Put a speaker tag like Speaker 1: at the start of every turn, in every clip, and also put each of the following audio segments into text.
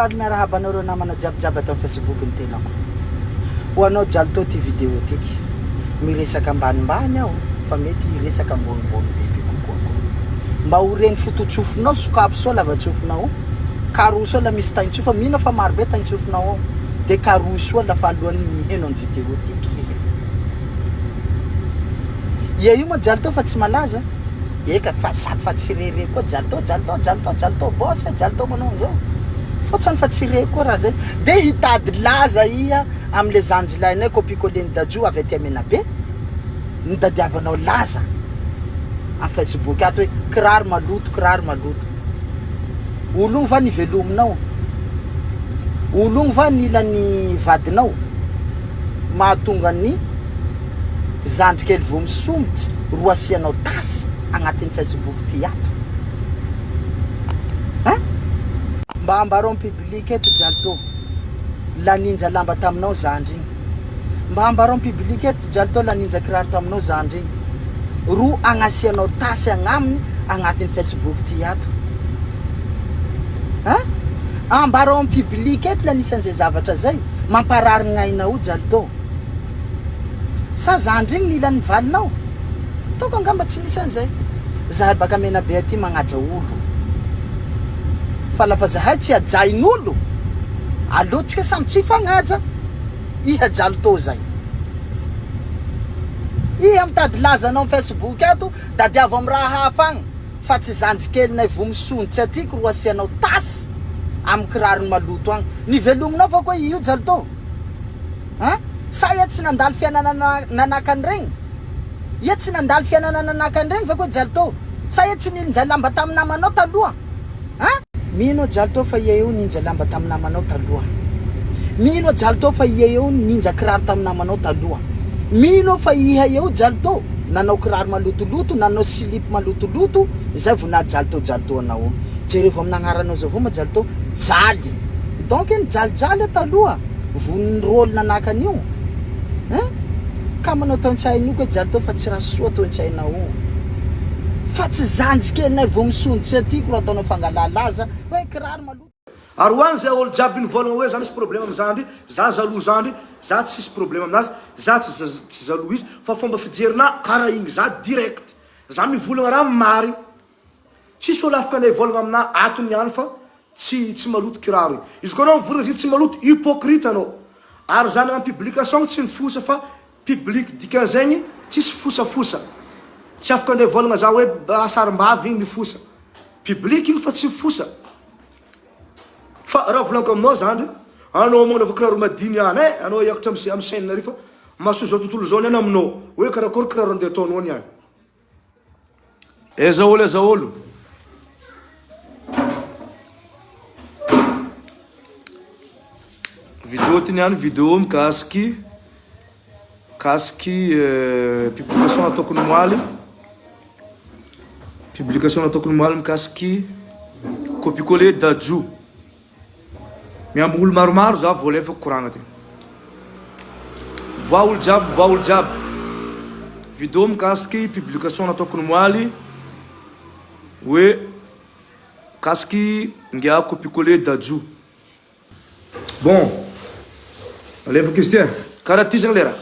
Speaker 1: Faly miarahaba anareo namana jiaby jiaby ato amin'ny Facebook ny tenako. Ho anao Jalto ty vidéo tiky. Miresaka ambanimbany aho fa mety hiresaka ambonimbony bebe kokoa koa. Mba ho reny fototsofinao sokafo soa lavatsofinao ao. Karohy soa la misy taintsofa mino aho fa maro be taintsofinao ao. De karohy soa la fa alohan'ny miheno ny vidéo tiky. Ia io moa Jalto fa tsy malaza. Eka fa sady fa tsy re re koa Jalto Jalto Jalto Jalto boss e Jalto manao an'izao. Fotsany fa tsy re koa raha zay. De hitady laza iha amle zanjilahinay copie coller ny Dadju avy aty Menabe nitadiavanao laza am Facebook ato hoe kiraro maloto kiraro maloto. Ologno va nivelominao? Ologno va nila ny vadinao? Mahatonga ny zandry kely voa misomotra ro asianao tasy agnatin'ny Facebook ty ato hein? Mba ambarao am public eto Jalto la ninja lamba taminao zandry igny. Mba ambarao am public eto Jalto la ninja kiraro taminao zandry igny. Ro agnasianao tasy agnaminy agnatin'ny Facebook ty ato hein? Ambarao am public eto la nisy an'izay zavatra zay mamparary gn'ainao Jalto. Sa zandry igny nila ny valinao? Ataoko angamba tsy nisy an'izay. Zahay baka Menabe aty magnaja olo. Fa lafa zahay tsy hajain'olo, aleo tsika samy tsy hifagnaja. Iha Jalto zay. Iha mitady laza anao am Facebook ato, dadiavo am raha hafa agny fa tsy zanjikelinay voa misondrotsy aty ko ro asianao tasy am kirarony maloto agny. Nivelominao va koa io Jalto? An? Sa iha tsy nandalo fiainana nanaka an'iregny? Iha tsy nandalo fiainana nanaka an'iregny va koa Jalto? Sa iha tsy nininja lamba tamin'ny namanao taloha? An? Mino aho Jalto fa iha eo ninja lamba tamin'ny namanao taloha. Mino aho Jalto fa iha eo ninja kiraro tamin'ny namanao taloha. Mino aho fa iha eo Jalto nanao kiraro malotoloto, nanao silipy malotoloto, izay vao naha Jalto Jalto anao. Jerevo amin'ny agnaranao zao avao ma Jalto, jaly. Donc nijalijaly aho taloha. Von'ny rôle nanaka an'io hein! Ka manao toe-tsain'io koa jaly teo fa tsy raha soa toe-tsainao io. Fa tsy zanjy kelinay vao misondrotsy aty ko raha ataonao fangalà laza hoe kiraro maloto.
Speaker 2: Ary ho an'izay olo jiaby nivôlagna hoe za misy problème am zandry, za jaloux zandry, za tsisy problème aminazy, za tsy tsy jaloux izy fa fomba fijerinah kara igny za direct, za mivolagna raha marigny, tsisy olo afaka andeha hivôlagna aminah ato niany fa Tsy tsy maloto kiraro io. Izy koa anao mivolagna izy tsy maloto, hypocrite anao. Ary za nagnano publication tsy nifosa fa public dikan'izegny tsisy fosafosa. Tsy afaka andeha hivolagna za hoe sarimbavy igny mifosa. Public igny fa tsy mifosa. Fa raha volagniko aminao zandry, anao magnanaova kiraro madiny ihany eh, anao hiakatra am chaine ary fa mahasoa zao tontolo zao niany aminao hoe karakory kiraro andeha ataonao niany. Aiza olo aiza olo. Vidéo ty niany vidéo mikasiky mikasiky publication nataoko nomaly publication nataoko nomaly mikasiky copie coller Dadju. Miambigny olo maromaro za vao alefako koragna ty. Bois olo jiaby, bois olo jiaby. Video mikasiky publication nataoko nomaly hoe mikasiky ingahy copie coller Dadju. Bon, alefako izy ty e. Karaha ty zegny le raha.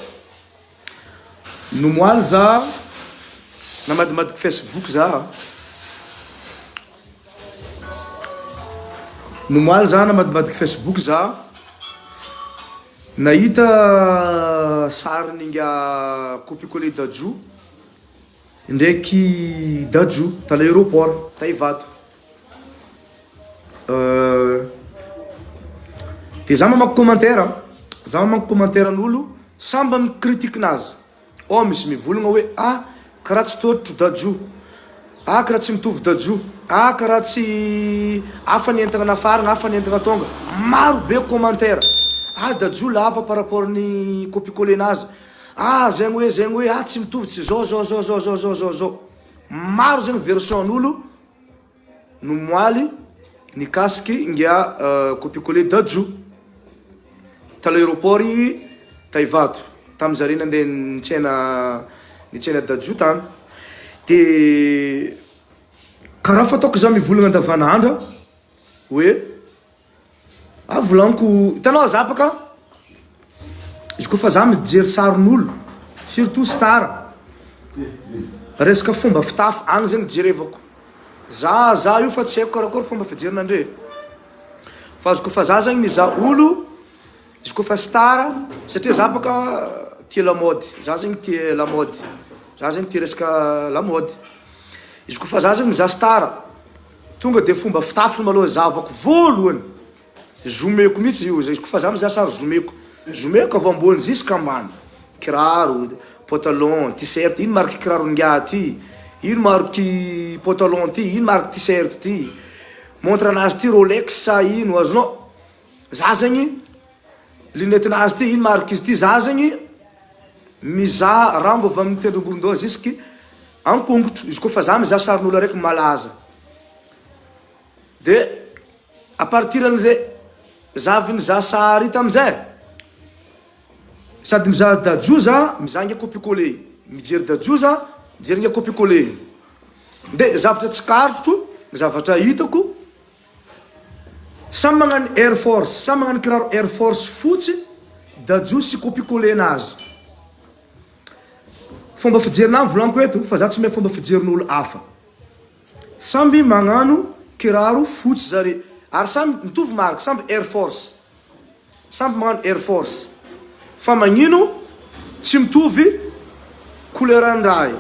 Speaker 2: Nomoaly za namadimadiky Facebook za. Nomoaly za namadibadiky Facebook za nahita sarin'inga copie coller Dadju ndraiky Dadju ta l'aeroport ta Ivato. De za mamaky commentaire, za mamaky commentaire an'olo samba mi-critique nazy. Ao misy mivolagna hoe ah karaha tsy tôtro Dadju, ah karaha tsy mitovy Dadju, ah karaha tsy hafa ny entagna nafaragna, hafa ny entagna tônga, maro be commentaire, ah Dadju lava par rapport ny copie coller nazy, ah zegny hoe zegny hoe ah tsy mitovy tsy zao zao zao zao zao zao zao, maro zegny version an'olo. Nomoaly nikasiky inga copie coller Dadju ta l'aeroport ta Ivato tam zare nandeha nitsena nitsena Dadju tany de karaha fataoko za mivolagna andavanandra hoe. Ah volaniko, hitanao za baka izy koa fa za mijery sarin'olo surtout star resaka fomba fitafy agny zegny jerevako, za za io fa tsy haiko karakory fomba fijerinandre fa izy koa fa za zegny mizaha olo izy koa fa star satria za baka tia lamaody za zegny tia lamaody za zegny tia resaka lamaody izy koa fa za zegny mizaha star Tonga de fomba fitafiny malôha zahavako voalohany, zoomeko mihitsy io, zay kofa za mizaha sary zoomeko, zoomeko avy ambony jusque ambany, kiraro, pantalon, t-shirt, ino marque kiraro ingahy ty, ino marque pantalon ty, ino marque t-shirt ty, montre anazy ty rolex sa ino, azonao, za zegny lunette nazy ty ino marque izy ty, za zegny mizaha rango avy amin'ny tendromboron-doha jusque An-kongotro, izy koa fa za mizaha sarin'olo araiky malaza de à partir an'le za avy nizaha sary io tamin'izay sady mizaha Dadju za mizaha nge copie coller, mijery Dadju za mijery nge copie coller de zavatra tsikaritro zavatra hitako samy magnano air force samy magnano kiraro air force fotsy Dadju sy copie coller nazy. Fomba fijerinah volaniko eto fa za tsy mahay fomba fijerin'olo hafa. Samby magnano kiraro fotsy zare ary samy mitovy marque samby air force samby magnano air force fa magnino tsy mitovy couleur andraha io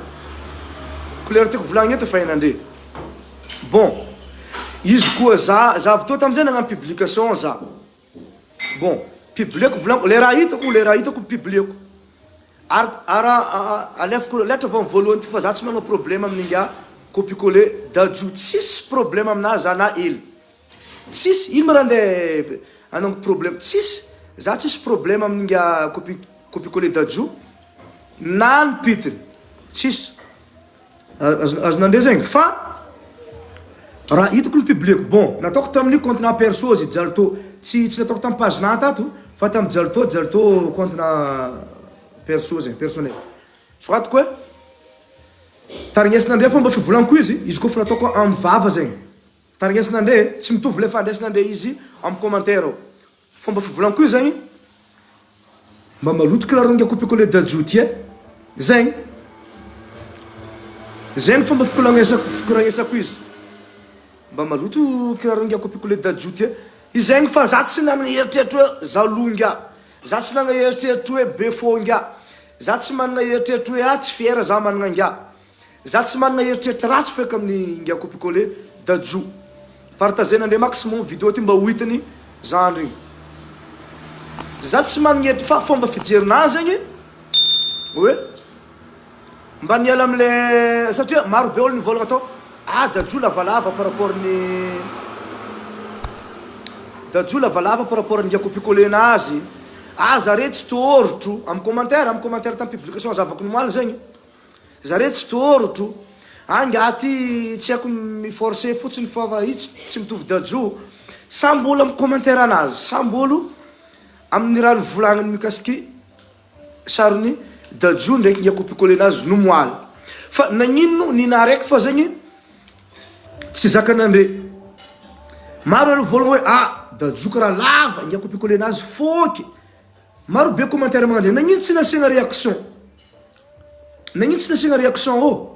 Speaker 2: couleur tiako volagnina eto efa hainandre bon izy koa za za avy teo tamizay nagnano publication za bon publieko volaniko le raha hitako le raha hitako publieko Ary ara alefako lettre vao voalohany ty fa za tsy manao problème amin'ingahy copie coller Dadju tsisy problème aminahy za na hely tsisy ino ma raha ndeha hanaovako problème tsisy za tsisy problème amin'ingahy copie copie coller Dadju na ny pitiny tsisy Azonandre zegny fa raha hitako ny publieko bon nataoko tamin'ny compte na perso izy Jalto tsy tsy nataoko tamin'ny page na tato fa tamin'ny Jalto Jalto compte na perso zegny personnel soratiko hoe tarignesinandre fomba fivolaniko izy izy koa fa nataoko amin'ny vava zegny tarignesinandre tsy mitovy le fandraisinandre izy amin'ny commentaire ao Fomba fivolanko io zegny mba maloto kiraro inga copie coller Dadju ty e! Zegny! Zegny fomba fikolagnesako fikoragnesako izy mba maloto kiraro inga copie coller Dadju ty e! Izegny fa za tsy nanagna eritreritry hoe jaloux inga, za tsy nanagna eritreritry hoe be fô inga, za tsy managna eritreritry hoe ah tsy fier za managna inga. Za tsy manana eritreritra ratsy feky amin'ny ingahy copie coller Dadju. Partager nandre maximum vidéo ty mba ho hitany zandriny. Za tsy manana eritr fa fomba fijerinahy zegny hoe mba niala amle satria maro be olo nivolagna tao ah Dadju lavalava par rapport ny Dadju lavalava par rapport ny ingahy copie coller nazy, ah zare tsy tôrotro am commentaire am commentaire tam publication zavako nomaly zegny. Zare tsy tôrotro. Angaha ty tsy haiko mi forcer fotsiny fa fa izy tsy mitovy Dadju. Samby olo am commentaire anazy, samby olo amin'ny raha nivolagniny mikasiky sarin'i Dadju ndraiky ingahy copie coller nazy nomoaly. Fa nagnino nina araiky fa zegny tsy zakanandre. Maro aloha voalogny hoe ah Dadju karaha lava, ingahy copie coller nazy fôky. Maro be commentaire magnano zay. Nagnino tsy nasiagna réaction? Nagnino tsy nasiagna réaction ô?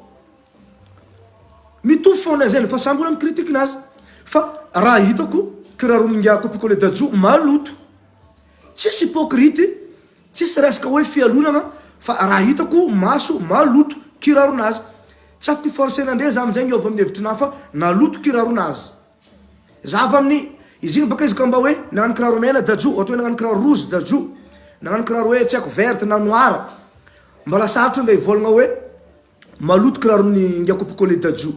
Speaker 2: Mitovy fôgna lazaina fa samby olo mi critique nazy fa raha hitako kiraron'ingahy copie coller Dadju maloto tsisy hypocrite tsisy resaka hoe fialonagna fa raha hitako maso maloto kiraronazy tsy afaky forcer-nandre za amizay miôva amin'ny hevitrinahy fa naloto kiraronazy za avy amin'ny izy igny baka izy ka mba hoe nagnano kiraro mena Dadju ohatra hoe nagnano kiraro rouge Dadju nagnano kiraro hoe tsy haiko verte na noir Mbola sarotro ilay hivolagna hoe maloto kiraron'i Ingahy Kopikole Dadju.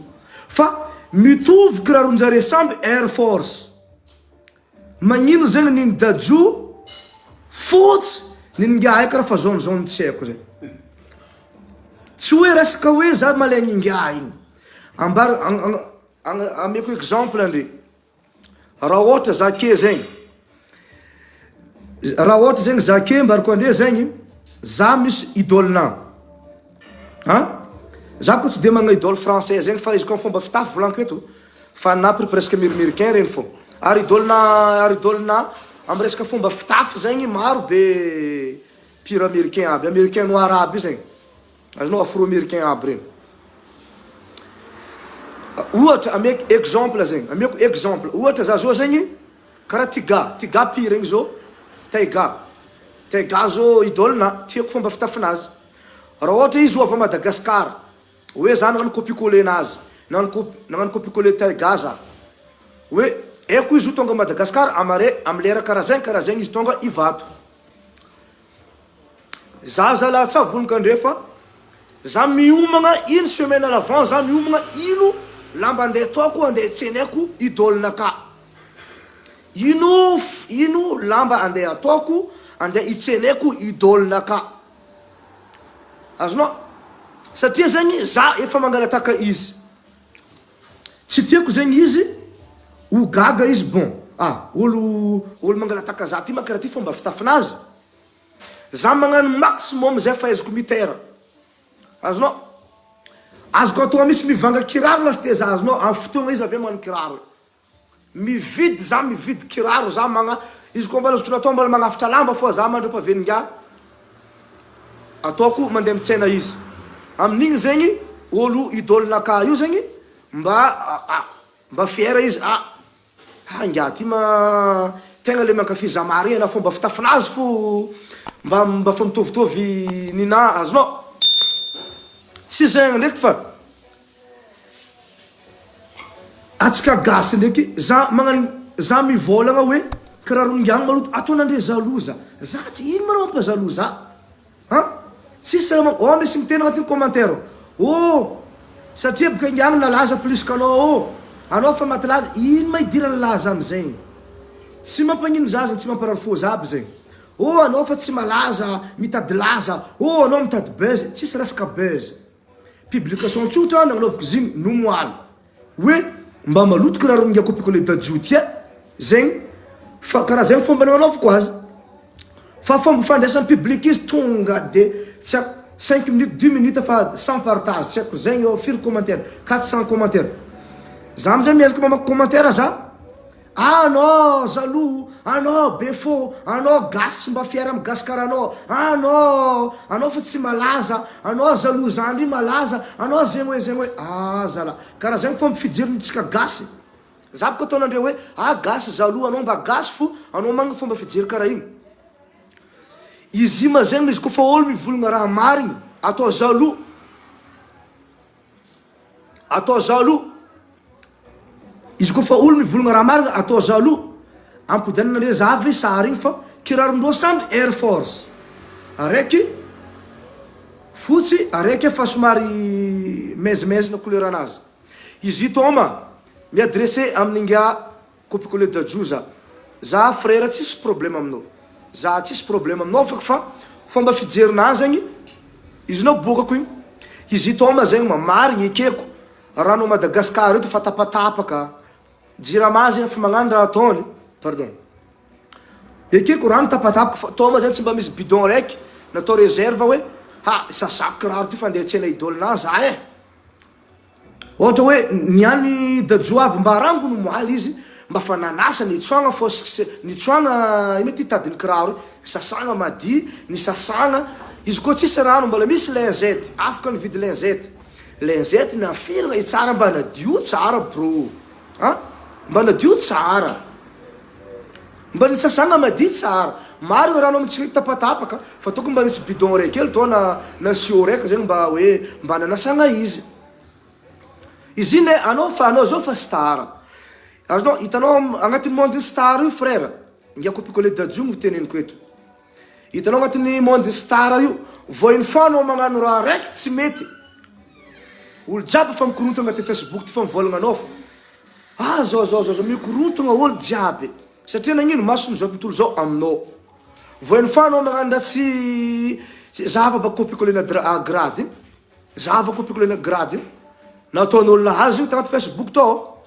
Speaker 2: Fa mitovy kiraron-jare samby Air Force. Magnino zegny niny Dadju fotsy, niny Ingahy ay karaha fa jaune jaune tsy haiko zay. Tsy hoe resaka hoe za malaigna Ingahy igny. Ambara, ameko exemple andre. Raha ohatra zake zegny, raha ohatra zegny zake mbarako andre zegny, za misy idole-na an, za koa tsy de manana idole français zegny fa izy koa fomba fitafy volaniko eto fa na presque amerimericain regny fô. Ary idole-na ary idole-na amin'ny resaka fomba fitafy zegny maro be pire américain aby, américain noir aby io zegny. Azonao afro américain aby regny. Ohatra ameko exemple zegny, ameko exemple, ohatra za zao zegny karaha Tiga, Tiga pire igny zao, Taiga, Taiga zao idole-na, tiako fomba fitafinazy. Raha ohatra izy ho avy à Madagascar, hoe za nagnano copie coller nazy, nagnano copie nagnano copie coller Taiga za, hoe haiko izy ho tonga à Madagascar amare amy lera karaha zegny karaha zegny izy tonga Ivato. Za zalahy tsa vonoka andre fa za miomagna une semaine à l'avant za miomagna ino lamba andeha ataoko andeha tsenaiko idole naka ino ino lamba andeha ataoko andeha hitsenaiko idole naka azonao satria zegny za efa mangalataka izy Tsy tiako zegny izy ho gaga izy bon ah olo olo mangalataka za ty ma karaha ty fomba fitafinazy za magnano maximum zay fahaizako mitera azonao azoko atao mitsy mivanga kiraro lasite za azonao am fotoagna izy aveo magnano kiraro Mividy za mividy kiraro za magna izy koa mbola zotro natao mbola magnafitra lamba foa za mandropaveninga ataoko mandeha mitsena izy amin'igny zegny olo idole naka io zegny mba ah mba fier izy ah ah ingahy ty ma tegna le mankafy zamary igny na fomba fitafinazy fo mba mba fa mitovitovy nina azonao tsy zegny ndraiky fa Atsika gasy ndraiky za magnano za mivôlagna hoe kiraro ingiagny maloto ataonandre jaloux za za tsy ino ma raha mampa jaloux za an tsisy raha mampa oh misy miteny agnatin'ny commentaire oh satria boka ingiagny nalaza plus qu'anao oh anao fa maty laza ino ma idiran'ny laza amizegny tsy mampagnino za zany tsy mamparary fô za aby zegny oh anao fa tsy malaza mitady laza oh anao mitady buzz tsisy resaka buzz Publication tsotra nagnaovako izy igny nomoaly hoe mba maloto kiraro minga kopiko le dadju ty e zegny fa karaha zegny fomba nagnanaovako azy fa fomba fandraisan'ny public izy tonga de tsy haiko cinq minutes dix minutes fa cent partage tsy haiko zegny eo firy commentaire 400 commentaire za amizay miezaka mamaky commentaire za. Anao jaloux, anao be fo, anao gasy tsy mba fier am gasikara anao, anao anao fa tsy malaza, anao jaloux zandry malaza, anao zegny hoe zegny hoe, ah zala, karaha zegny fomba fijerintsika gasy, za boka ataonandreo hoe ah gasy jaloux anao mba gasy fo anao magnana fomba fijery karaha igny, izy ma zegny izy kofa olo mivolagna raha marigny atao jaloux. Atao jaloux. Izy koa fa olo mivolagna raha marina atao jaloux. Ampodianana le za ve sary igny fa kiraron-droa samby air force. Araiky fotsy araiky efa somary maizimaizina couleur anazy. Izy io Toma mi-adresser amin'ingahy Copie coller Dadju za. Za frère tsisy problème aminao. Za tsisy problème aminao afaka fa fomba fijerina azy zegny izy nabokako igny. Izy ito ma zegny ma marigny ekeko rano Madagascar eto fa tapatapaka jirama zegny efa magnano raha ataony pardon ekeko rano tapatapaka fa tô ma zegny tsy mba misy bidon raiky natao reserve hoe ha sasako kiraro ty fa andeha hiantsena idole na za eh. Ohatra hoe ny an'i Dadju avy mba rangony omaly izy mba fa nanasa nitsoagna fos nitsoagna ino ty tadiny kiraro io nisasagna madi nisasagna izy koa tsisy rano mbola misy lingette afaka nividy lingette lingette nafirina i tsara mba nadio tsara bro a mba nadio tsara mba nisasagna madi tsara marina rano amintsika tapatapaka fa tokony mba nisy bidon raiky kely tô na na siô raiky zegny mba hoe mba nanasagna izy Izy iny anao fa anao zao fa star. Azonao hitanao agnatin'ny monde star io frère, ingahy copie coller Dadju no teneniko eto. Hitanao agnatin'ny monde star io, vao une fois anao magnano raha raiky tsy mety, olo jiaby efa mikorontagna agnatin'ny facebook ty fa mivôlagna anao fa ah zao zao zao zao mikorontagna olo jiaby satria nagnino mason'izao tontolo zao aminao. Vao une fois anao magnano raha tsy zava baka copie coller na grade iny. Zava copie-coller-na grade io nataon'olona azy io tanaty facebook tao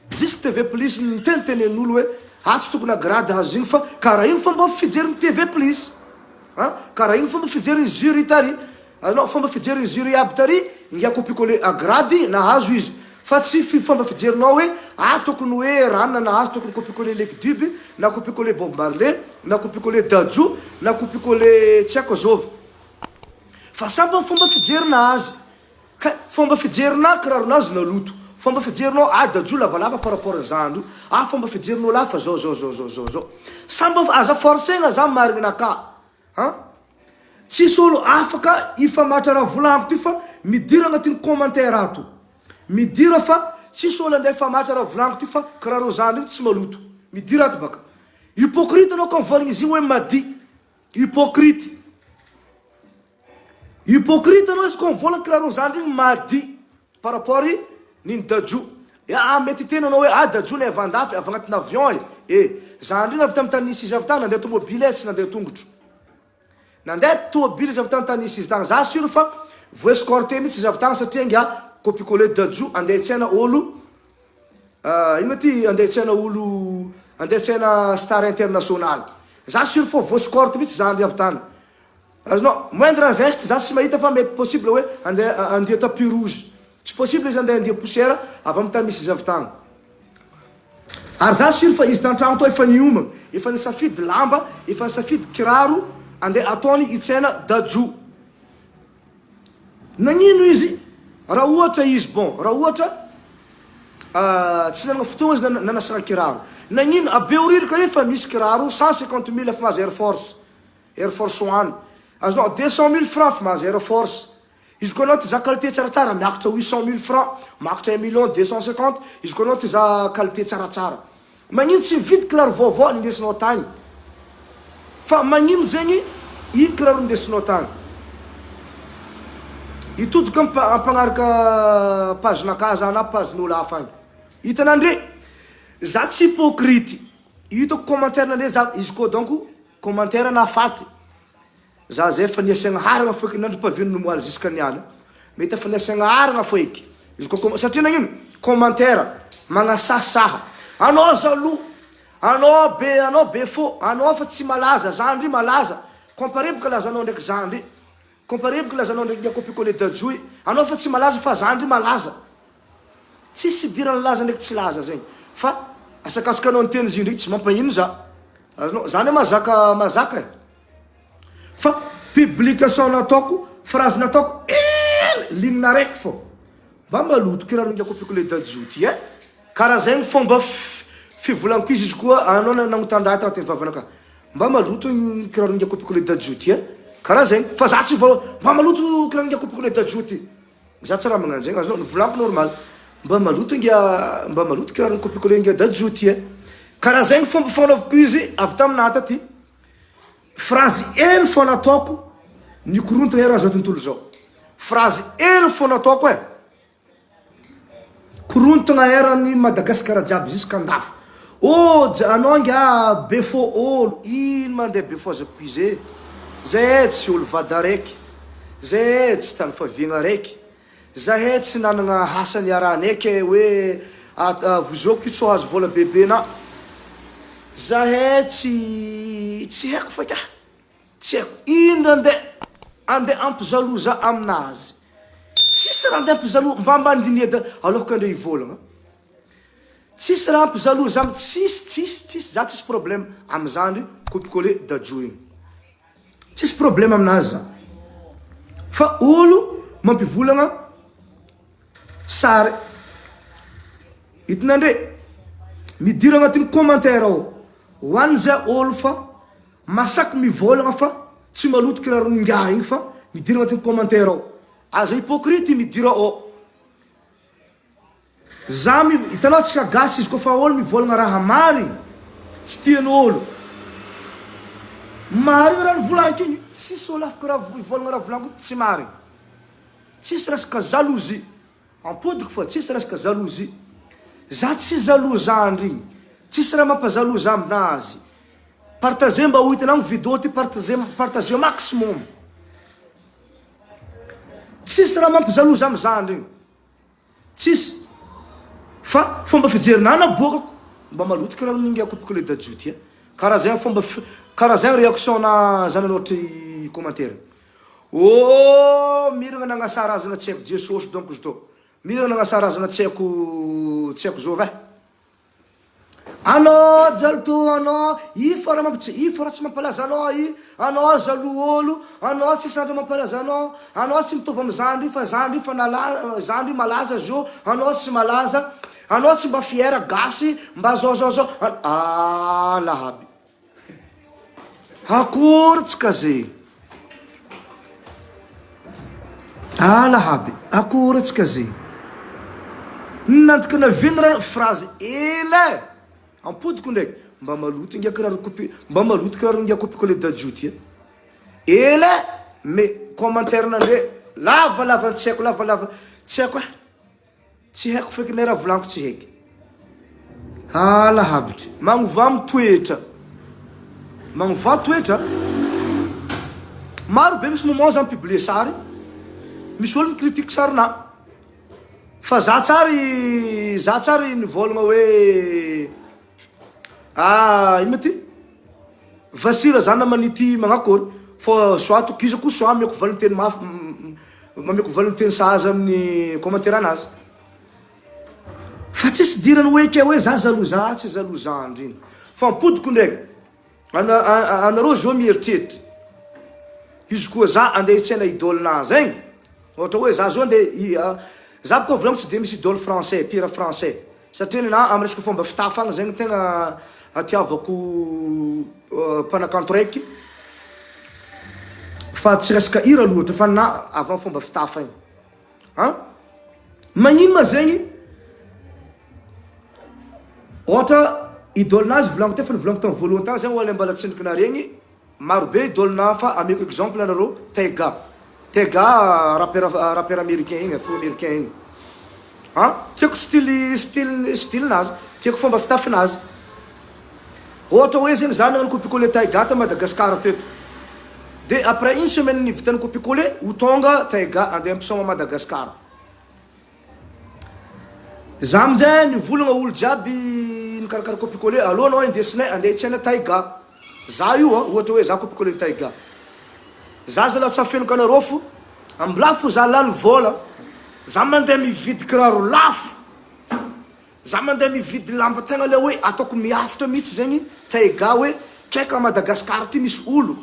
Speaker 2: juste TV plus nitenitenen'olo hoe ah tsy tokony agrade azy iny fa karaha iny fomba fijerin'ny TV plus ah karaha iny fomba fijerin'ny jury tary anao fomba fijerin'ny jury aby tary ingahy copie-coller agrade nahazo izy fa. Fa tsy fi fomba fijerinao hoe ah tokony hoe ranona nahazo tokony copie coller Lucky Dube na copie coller Bob Marley na copie coller Dadju na copie coller tsy haiko azôvy. Fa samby am fomba fijerinazy. Ka fomba fijerinà kiraronazy naloto. Fomba fijerinao ah Dadju lavalava par rapport ny zandry io. Ah fomba fijerinao lahy fa zao zao zao zao zao zao. Samby aza forcer-na zany marignanakà an. Tsisy olo afaka hifamatra raha volagniko ty fa midira agnatin'ny commentaire ato. Midira fa tsisy olo andeha hifamatra raha volagniko ty fa kiraro zandry io tsy maloto. Midira ato baka. Hypocrite anao ka mivolagna izy igny hoe madi. Hypocrite. Hypocrite anao izy koa mivolagna kiraro zandry igny madi par rapport niny Dadju. Ah mety hiteny anao hoe ah Dadju le avy andafy avy agnatina avion e. Eh zandry igny avy tamy tany nisy izy avy tany nandeha tomobile tsy nandeha tongotro. Nandeha tomobile izy avy tany tany nisy izy tany. Za sur fa voa escorter mihitsy izy avy tany satria ingahy copie coller Dadju andeha hitsena olo ino ma ty andeha hitsena olo andeha hitsena star international. Za sur fa voa escorte mihitsy zandry avy tany. Azonao? Moindre geste za tsy mahita fa mety possible hoe andeha andia tapis rouge. Tsy possible izy andeha andia poussière avy amin'ny tany misy izy avy tany. Ary za sur fa izy tantragno tao efa niomagna, efa nisafidy lamba, efa nisafidy kiraro andeha ataony hitsena Dadju. Nagnino izy raha ohatra izy bon raha ohatra tsy nanagna fotoagna izy nanasagna kiraro. Nagnino a Behoririka io efa misy kiraro 150 mille efa mahazo air force. Air force one. Azonao 200 mille francs fa mahazo air force. Izy koa anao te hizaha qualité tsaratsara miakatra 800 mille francs, miakatra un million 250 izy koa anao te hizaha qualité tsaratsara. Magnino tsy mividy kiraro vaovao nindesinao tagny? Fa magnino zegny iny kiraro nindesinao tagny? Hitodika ampagnaraka page nakahy za na page n'olo hafa agny. Hitanandre? Za tsy hypocrite. Hitako commentaire nandre za izy koa donc Commentaire nahafaty za zay efa niasiagna haragna foeky nandripaviany nomoaly jusque niany mety efa niasiagna haragna foeky izy koa satria nagnino commentaire magnasahasaha anao jaloux anao be anao be faux anao fa tsy malaza zandry malaza compare boka lazanao ndraiky zandry compare boka lazanao ndraiky copie coller dadjoy anao fa tsy malaza fa zandry malaza Tsisy idiran'ny laza ndraiky tsy laza zegny fa asakasaka anao niteny izy io ndraiky tsy mampagnino za. Azonao, za anie mahazaka mahazaka e. Fa publication nataoko, phrase nataoko ela, ligne araiky fô. Mba maloto kiraha ringa le Dadju ty e. Karaha zegny fomba fivolaniko izy, izy koa anao nagnotan-draha tagnatin'ny vavanakahy. Mba maloto ny kiraro ringa le Dadju ty e. Karaha zegny, fa za tsy vao mba maloto kiraro ringa le Dadju ty. Za tsy raha magnano zegny azonao, ny volako normal. Mba maloto inga, mba maloto kiraro ny copie coller inga Dadju ty e. Karaha zegny fomba fanaovako izy avy taminah taty. Phrase hely fô nataoko nikorontagna eran'izao tontolo zao. Phrase hely fô nataoko e. Korontagna eran'i Madagascar jiaby jusqu'andafy. Oh ja anao inga be fô olo, ino mandeha be fô azako izy e. Zahay tsy olo vady araiky, zahay tsy tany faviagna araiky, zahay tsy nanagna asa niarahanay ke hoe vozoko io tsy ho azo vola bebe na. Zahay tsy tsy haiko fa ka. Tsy haiko indro andeha andeha ampizaloza aminazy. Tsisy raha andeha ampizalo mba mandiniha da aloka andre hivolagna. Tsisy raha ampizaloza am tsisy tsisy tsisy za tsisy problème am zandry copie coller dadju igny. Tsisy problème aminazy za. Fa olo mampivolagna sary. Hitinandre midira agnatin'ny commentaire ao ho an'izay olo fa Masaky mivôlagna fa tsy maloto kiraron'ingahy igny fa midira agnatin'ny commentaire ao. Aza hypocrite midira ao. Za mi hitanao tsika gasy izy koa fa olo mivôlagna raha marigny tsy tian'olo. Marigny raha nivolaniko igny, tsisy olo afaka raha hivôlagna raha volaniko igny tsy marigny. Tsisy resaka jalousie. Ampodiko fa tsisy resaka jalousie. Za tsy jaloux zandry igny. Tsisy raha mampa jaloux za aminazy. Partager mba ho hitanao ny video ty partager partager maximum. Tsisy raha mampijaloux za am zandry igny. Tsisy. Fa fomba fijerinah naboakako mba maloto kiraha ninga kopiko le dadju ty a. Karaha zay fomba karaha zay réaction na za nanoratra i commentaire. Oh miragna nagnasara azy na tsy haiko Jesosy donc izy tô. Mila nagnasarazana tsy haiko tsy haiko zôvy eh. Anao jalto anao i fa raha mampitsy i fa raha tsy mampalaza anao i anao jaloux olo anao tsisy andro mampalaza anao anao tsy mitovy am zandry fa zandry fa nala zandry malaza zio anao tsy malaza anao tsy mba fier gasy mba zao zao zao ah lahaby Akory tsika ze. Ala habe, akory tsika ze. Nandikana vina raha phrase ela e. Ampodiko ndraiky, mba maloto ingahy kiraro copie, mba maloto kiraro ingahy copie coller Dadju ty e. Ela e, mais commentaire nandre lavalava tsy haiko lavalava tsy haiko e. Tsy haiko feky ne raha volaniko tsy heky. Ala habitry. Magnovà mitoetra. Magnovà toetra. Maro be misy moment za mi-publier sary, misy olo mi-critique sarinà. Fa za tsary, za tsary nivôlagna hoe ah ino ma ty? Vasira za naman'ity magnakôry fô soit tokisako soit ameko valinteny mafy ameko valinteny sahaza amin'ny commentaire anazy. Fa tsisy idirany hoe ke hoe za jaloux za tsy jaloux zandry iny. Fa ampodiko ndraiky ana anareo zao mieritreritra izy koa za andeha hitsena idole na zegny ohatra hoe za zao andeha za boka volagniko tsy de misy idole français mpihira français. Satria nena am resaka fomba fitafy agny zegny tegna atiavako mpanakanto raiky fa tsy resaka hira loatra fa na avant fomba fitafy agny an! Magnino ma zegny ôhatra idole nazy volagniko teo fa nivolagniko tam voalohany tagny zegny oa mbala tsendriky naregny Maro be idole na fa ameko exemple anareo Taiga Taiga rappeur rappeur américain igny afro américain igny an tiako style style style nazy tiako fomba fitafinazy ohatra hoe zegny za nagnano copie coller Taiga ta Madagascar teto de après une semaine nivitany copie coller ho tonga Taiga andeha hampisaoma Madagascar Za aminjay nivolagna olo jiaby nikarakara copie coller aleo anao indesinay andeha hitsena Taiga za io a ohatra hoe za copie coller ny Taiga za zala tsy afeniko anareo fo ambilafo fo za lany vola za mandeha mividy kiraro lafo za mandeha mividy lamba tegna le hoe ataoko miafitra mihitsy zegny Taiga hoe keka Madagascar ty misy olo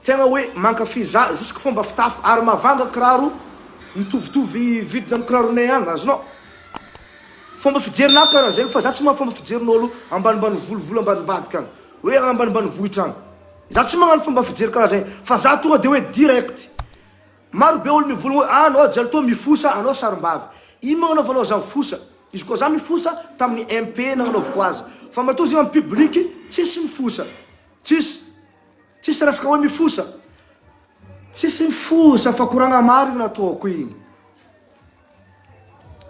Speaker 2: Tegna hoe mankafy za jusque fomba fitafiko ary mahavanga kiraro mitovitovy vidiny am kiraronay agny azonao? Fomba fijerinah karaha zegny fa za tsy maha fomba fijerin'olo ambanimbanivolovolo ambadimbadika agny hoe ambanimbanivohitra agny za tsy magnano fomba fijery karaha zegny fa za tonga de hoe direct maro be olo mivolagna hoe anao jialy tô mifosa anao sarimbavy ino magnanaovanao za mifosa izy koa za mifosa tamin'ny MP nagnanaovako azy fa matoa zegny am public tsisy mifosa tsisy Tsisy resaka hoe mifosa. Tsisy mifosa fa koragna marigny nataoko igny.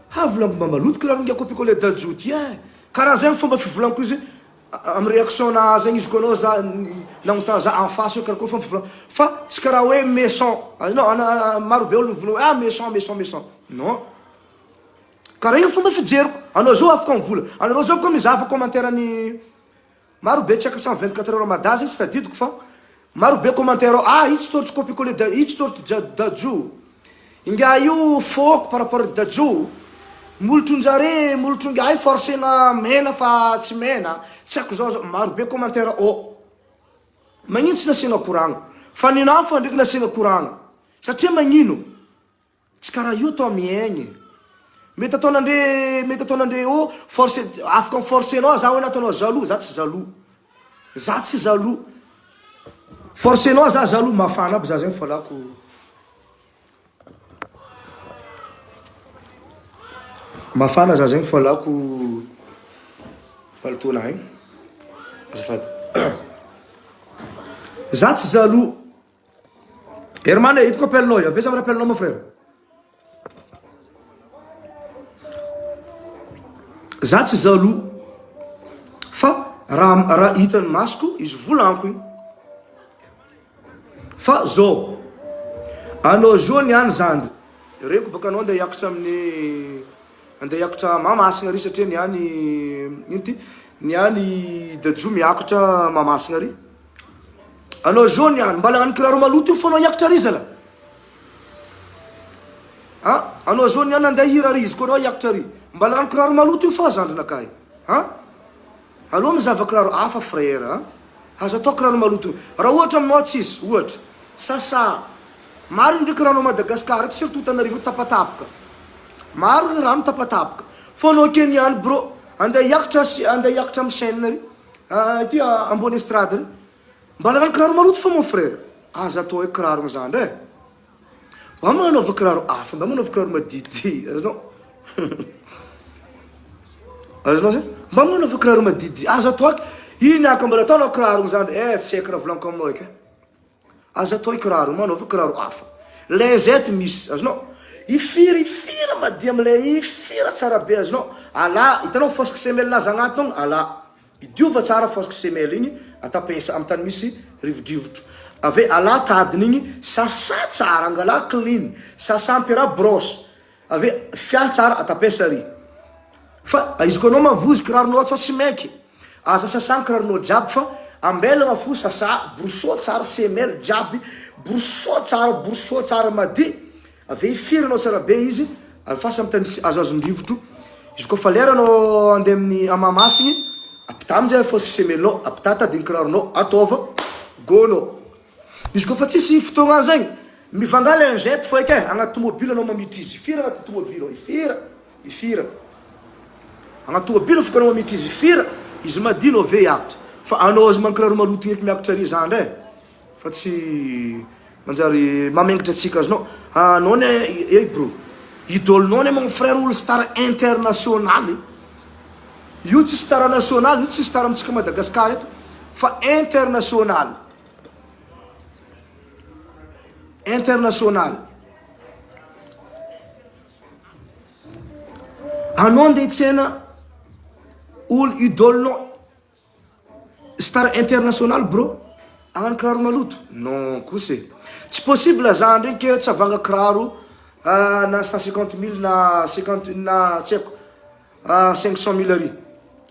Speaker 2: Ha volagno mba maloto kiraha ringa copie coller Dadju ty eh. Karaha zegny fomba fivolagniko izy amy réaction na zegny izy koa anao za nagnontany za en face hoe karakôry fomba fivolagna fa tsy karaha hoe méchant. Azonao ana maro be olo mivolagna hoe ah méchant méchant méchant. Non. Karaha igny fomba fijeriko. Anao zao afaka mivola. Anareo zao koa mizaha fa commentaire ny Maro be tsy haiko 124 heures Mada zay tsy tadidiko fa maro be commentaire ao ah itsy tortsy copie coller da itsy torty Dadju ingahy io fôko par rapport Dadju molotronjare molotrongahy forcena mena fa tsy mena tsy haiko zao zao maro be commentaire ao magnino tsy nasiagna koragna fa ninahy fa ndreky nasiagna koragna satria magnino Tsy karaha io atao miaigny e. Mety ataonandre mety ataonandre eo force afaka mi forcer nao za hoe nataonao jaloux za tsy jaloux za tsy jaloux forcer nao za jaloux mafana aby za zegny falako mafana za zegny falako palotona igny azafady za tsy jaloux Herman e, hitako appel-nao io, avy eo za mi-rappel-nao mon frère. Za tsy jaloux fa raha raha hitan'ny masoko izy volaniko igny. Fa zao, anao zao niany zandry, reniko baka anao andeha hiakatra amin'ny andeha hiakatra Mahamasina ary satria niany ino ty, niany Dadju miakatra Mahamasina ary. Anao zao niany, mbala hagnano kiraro maloto io fô anao hiakatra ary zala. Ah? Anao zao niany andeha hihira ary izy koa anao hiakatra ary. Mba lany kiraro maloto io fa zandrinakahy a! Aleo mizava kiraro hafa frère a! Aza atao kiraro maloto io. Raha ohatra aminao tsisy, ohatra, sasa. Maro ndry kiraro Madagascar eto surtout Tanarivo tapatapaka. Maro ny rano tapatapaka. Fô anao akeny ihany bro, andeha hiakatra sy andeha hiakatra am chaine ry, ity ambony estrade ry. Mba lany kiraro maloto fô mon frère. Aza atao hoe kiraro amzany e. Mba manaova kiraro hafa, mba manaova kiraro madidi, azonao? Azonao zay? Mba manaova kiraro madidi, aza atao aky, iny aka mbola ataonao kiraro amzany, eh tsy haiko raha volaniko aminao eky e. Aza atao kiraro, manaova kiraro hafa. Lingette misy, azonao? Ifiry, ifira madio amle ifira tsara be, azonao? Alà, hitanao fosque semelle nazy agnatiny ao, alà. Idiova tsara fosque semelle igny, atapesa amy tany misy rivodrivotro. Ave alà tadiny igny, sasà tsara, angalà clean, sasà ampiaraha brosse. Ave fiahy tsara atapesa ary. Fa izy koa anao mavozo kiraronao tsao tsy maiky. Aza sasagna kiraronao jiaby fa ambelagna fo sasa broso tsara semelle jiaby broso tsara broso tsara madi ave ifiranao tsara be izy alefasa am tany azoazon-drivotro izy koa fa lera anao andeha amin'ny Mahamasigny apitaha aminjay fosy semelle-nao apitaha tadiny kiraronao ataova go anao. Izy koa fa tsisy fotoagna zegny, mivangà lingette fô eky e, agnaty tomobile anao mamitra izy, firy agnaty tomobile ao, firy, firy, agnaty tomobile fôka anao mamitra izy, firy, izy madio anao ave hiakatra, fa anao aza mankiraro maloto eky miakatra ary za ndray, fa tsy manjary mamengatra antsika azonao, anao anie ey bro, idole-nao anie mon frère olo star international, io tsy star national, io tsy star amintsika Madagascar eto fa international. International. Anao andeha hitsena olo idole nao star international bro agnano kiraro maloto non kosa e tsy possible za ndreky ke tsy avanga kiraro na 150 mille na 50 na tsy haiko Ah 500 mille ari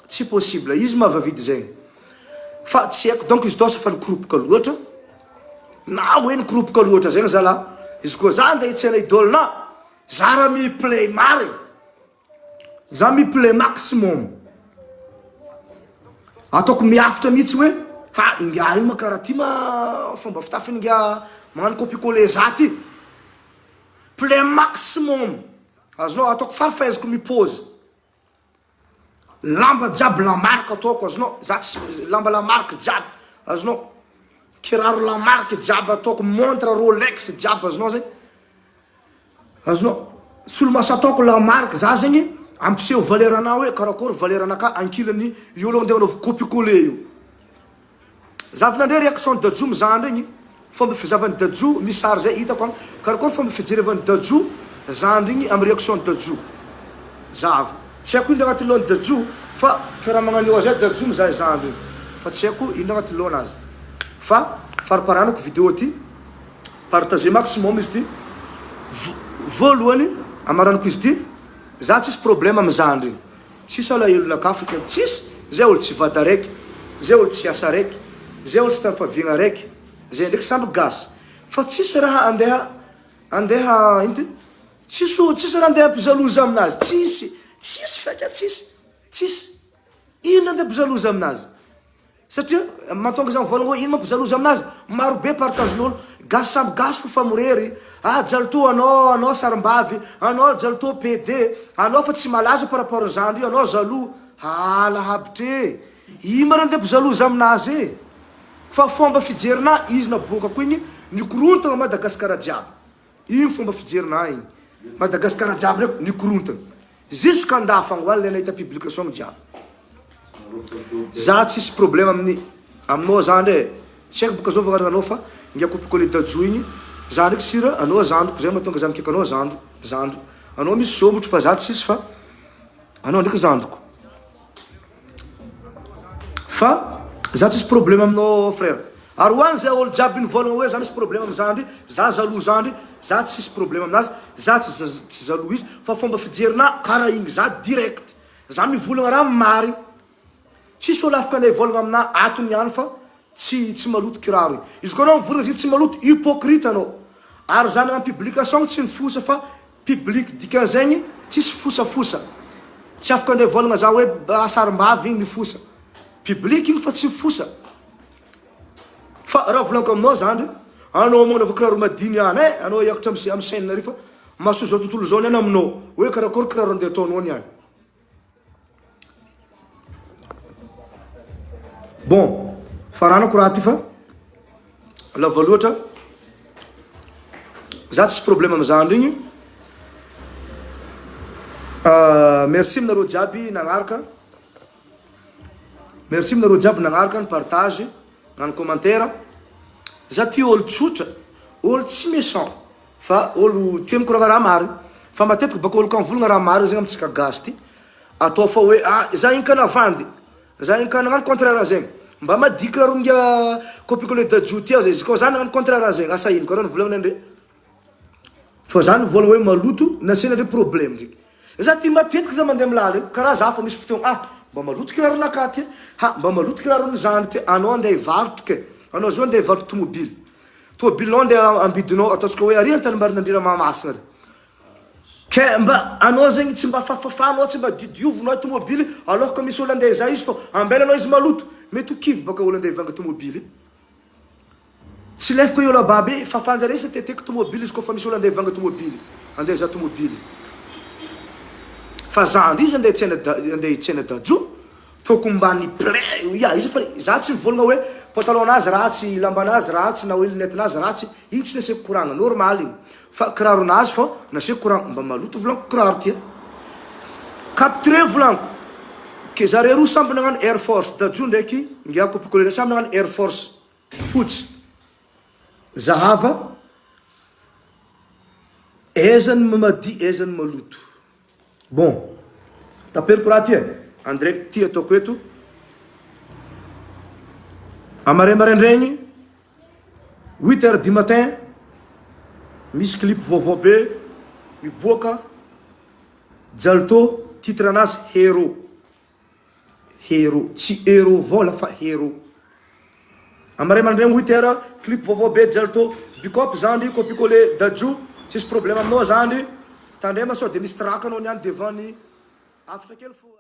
Speaker 2: tsy possible izy mahavavidy zegny fa tsy haiko donc izy tao fa nikoropoka loatra na hoe nikoropoka loatra zegny zalah izy koa za andeha hitsena idole na za raha mi play marigny za mi play maximum ataoko miafitra mihitsy hoe ha ingahy iny ma karaha ty ma fomba fitafiny ingahy magnano copie coller za ty play maximum Azonao ataoko faly fahaizako mi-pose. Lamba jiaby la marque ataoko azonao, za tsy lamba la marque jiaby azonao, kiraro la marque jiaby ataoko, montre rolex jiaby azonao zay, azonao, solomaso ataoko la marque, za zegny ampiseho valeur anah hoe karakory valeur anakahy ankilany io aloha ndeha anaovako copie coller io. Za avy nandre réaction Dadju mizaha andregny, fomba fizahavan'i Dadju, misy sary zay hitako an, karakôry fomba fijerevan'i Dadju zandrigny amy réaction Dadju, zahavo, tsy haiko indro agnaty lohan'i Dadju fa karaha magnan'io zay Dadju mizaha i zandrigny fa tsy haiko ino agnaty lohanazy fa fariparanako vidéo ty, partager maximum izy ty, voalohany amaranako izy ty, za tsisy problème amy zandrigny. Tsisy alahelonakahy fa tsisy, zay olo tsy vady araiky, zay olo tsy asa araiky, zay olo tsy tany faviagna araiky, zay ndraiky samby gasy fa tsisy raha andeha andeha ino ty tsisy olo tsisy raha andeha hampijaloza aminazy tsisy tsisy feky tsisy tsisy ino andeha hampijaloza aminazy. Satria mahatonga za mivolagna hoe ino mampijaloza aminazy, maro be partage n'olo, gasy samy gasy fo famorery, ah jalto anao anao sarimbavy, anao jalto PD, anao fa tsy malaza par rapport ny zandry io, anao jaloux, hala habitry e, ino ma raha ampijaloza aminazy e, fa fomba fijerinah izy naboakako igny nikorontagna Madagascar jiaby, igny fomba fijerinah igny, Madagascar jiaby reko nikorontagna. Jusque andafy agny ho any le nahita publication jiaby. Za tsisy problème amin'ny aminao zandry e, tsy haiko boka zao anao fa inga copie coller dadju igny, za ndraiky sur anao zandriko zay mahatonga za mikaiky anao zandro zandro, anao misy sombotro fa za tsisy fa anao ndraiky zandriko. Fa za tsisy problème aminao frère. Ary ho an'izay olo jiaby nivôlagna hoe za misy problème am zandry, za jaloux zandry, za tsisy problème aminazy, za tsy tsy jaloux izy fa fomba fijerinahy kara igny za direct, za mivolagna raha marigny, tsisy olo afaka andeha hivôlagna aminahy ato niany fa tsy tsy maloto kiraro igny, izy koa anao mivolagna izy tsy maloto, hypocrite anao, ary za nagnano publication tsy nifosa fa. Public dikan'izegny tsisy fosafosa. Tsy afaka andeha hivolagna za hoe sarim-bavy igny mifosa. Public igny fa tsy mifosa. Fa raha volaniko aminao zandry, anao magnanaova kiraro madiny ihany eh, anao hiakatra am scène ary fa mahasoa zao tontolo zao niany aminao hoe karakory kiraro andeha ataonao niany. Bon, faranako raha ty fa lava loatra. Za tsisy problème am zandry igny. Merci aminareo jiaby nagnaraka. Merci aminareo jiaby nagnaraka ny partage na ny commentaire. Za tia olo tsotra, olo tsy méchant fa olo tia mikoragna raha marigny. Fa matetiky baka olo ka mivolagna raha marigny zegny amintsika gasy ty atao fa hoe ah za igny ka navandy, za igny ka nagnano contraire zegny. Mba madiky raha ronga copie coller Dadju ty aza izy koa za nagnano contraire zegny asa ino karaha nivolagniny andre. Fa za nivolagna hoe maloto nasiana ndray problème ndreky. Za ty matetiky za mandeha milaly io karaha za fa misy fotoagna ah mba maloto kiraronakahy ty ha mba maloto kiraron'ny zandry ty anao andeha hivarotro ke anao zao andeha hivarotro tomobily tomobilinao andeha ambidinao ataontsika hoe ary Antanimbarinandriana Andriana Mahamasina ary ke mba anao zegny tsy mba fafafanao tsy mba diodiovinao tomobily alors que misy olo andeha hizaha izy fô ambelanao izy maloto mety ho kivy baka olo andeha hivanga tomobily. Tsy lefiko io lababe fa fanjaresa teteko tomobily izy kofa misy olo andeha hivanga tomobily andeha hizaha tomobily fa za ndry izy andeha hitsena andeha hitsena dadju tokony mba ny plein ya izy fa za tsy mivolagna hoe pantalon nazy ratsy lambanazy ratsy na hoe lunette nazy ratsy igny tsy nasiako koragna normal igny fa kiraro nazy fô nasiako koragna mba maloto volagniko kiraro ty capture volagniko ke zare roa samby nagnano air force dadju ndraiky ngiahy copie coller samby nagnano air force Fotsy. Zahava, aiza ny mamadia aiza ny maloto. Bon, taperiko raha ty e, en direct ty ataoko eto. Amaray maraindraigny, huit heures du matin, misy clip vaovao be miboaka, Jalto, titre anazy Hero. Hero, tsy euro vola fa hero. Amaray aman-dregny huit heures, clip vaovao be Jalto, big up zandry, copie coller Dadju, tsisy problème aminao zandry, tandrema sao de misy trac anao niany devant ny hafatra kely fô.